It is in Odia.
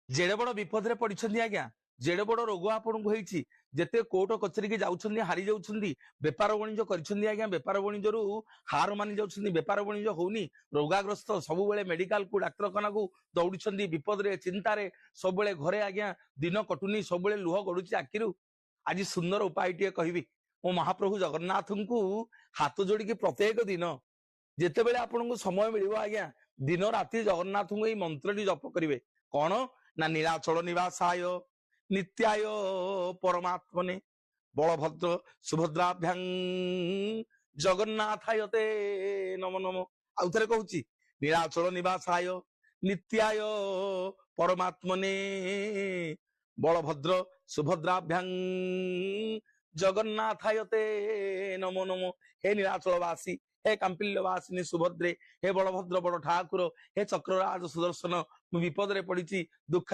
ଯେଡ଼େ ବଡ ବିପଦରେ ପଡିଛନ୍ତି ଆଜ୍ଞା, ଯେଡ଼େ ବଡ ରୋଗ ଆପଣଙ୍କୁ ହେଇଛି, ଯେତେ କୋର୍ଟ କଚେରୀକି ଯାଉଛନ୍ତି ହାରି ଯାଉଛନ୍ତି, ବେପାର ବାଣିଜ୍ୟ କରିଛନ୍ତି ଆଜ୍ଞା, ବେପାର ବାଣିଜ୍ୟରୁ ହାର ମାନି ଯାଉଛନ୍ତି, ବେପାର ବାଣିଜ୍ୟ ହଉନି, ରୋଗାଗ୍ରସ୍ତ, ସବୁବେଳେ ମେଡିକାଲକୁ ଡାକ୍ତରଖାନାକୁ ଦୌଡିଛନ୍ତି, ବିପଦରେ ଚିନ୍ତାରେ ସବୁବେଳେ ଘରେ ଆଜ୍ଞା ଦିନ କଟୁନି, ସବୁବେଳେ ଲୁହ ଗଡୁଛି ଆଖିରୁ। ଆଜି ସୁନ୍ଦର ଉପାୟଟିଏ କହିବି। ମୋ ମହାପ୍ରଭୁ ଜଗନ୍ନାଥଙ୍କୁ ହାତ ଯୋଡିକି ପ୍ରତ୍ୟେକ ଦିନ ଯେତେବେଳେ ଆପଣଙ୍କୁ ସମୟ ମିଳିବ ଆଜ୍ଞା, ଦିନ ରାତି ଜଗନ୍ନାଥଙ୍କୁ ଏଇ ମନ୍ତ୍ରଟି ଜପ କରିବେ। କଣ ନା ନୀଳାଚଳ ନିବାସାୟ ନିତ୍ୟାୟ ପରମାତ୍ମନେ ବଳଭଦ୍ର ସୁଭଦ୍ରାଭ୍ୟାଂ ଜଗନ୍ନାଥାୟ ତେ ନମୋ ନମୋ। ଆଉ ଥରେ କହୁଛି, ନୀଳାଚଳ ନିବାସାୟ ନିତ୍ୟାୟ ପରମାତ୍ମନେ ବଳଭଦ୍ର ସୁଭଦ୍ରାଭ୍ୟାଂ ଜଗନ୍ନାଥାୟ ତେ ନମୋ ନମୋ। ହେ ନୀଳାଚଳ ବାସୀ, ହେ କାମ୍ପିଲ୍ୟବାସିନୀ ସୁଭଦ୍ରେ, ହେ ବଳଭଦ୍ର ବଡ ଠାକୁର, ହେ ଚକ୍ରରାଜ ସୁଦର୍ଶନ, ମୁଁ ବିପଦରେ ପଡିଛି, ଦୁଃଖ